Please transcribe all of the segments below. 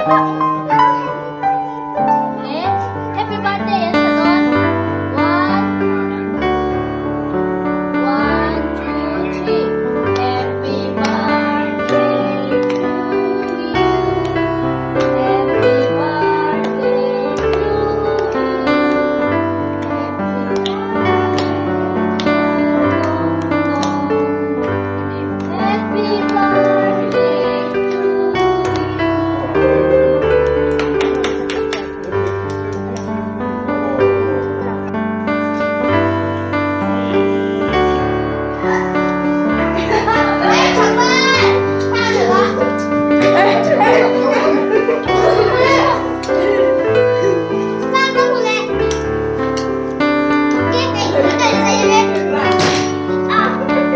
Happy birthday an sa dawn. One, one, two, three. Happy birthday to you. Happy birthday to you. Happy birthday to you.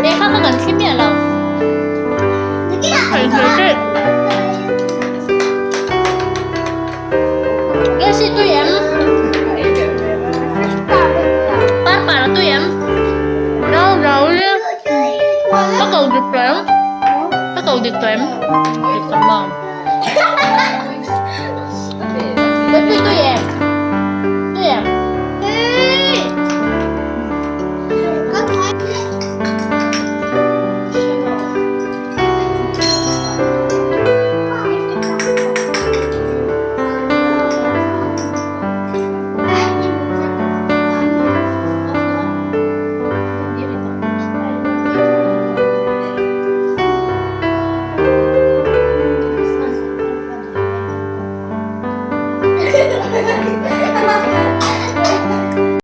Lehkha kha kan thli miah lo. Esi tui em? Par par a tui em? Rau rau li. Ka ko dik tawh em? Ka ko dik tawh em? Dik tawh maw? Baby tui em?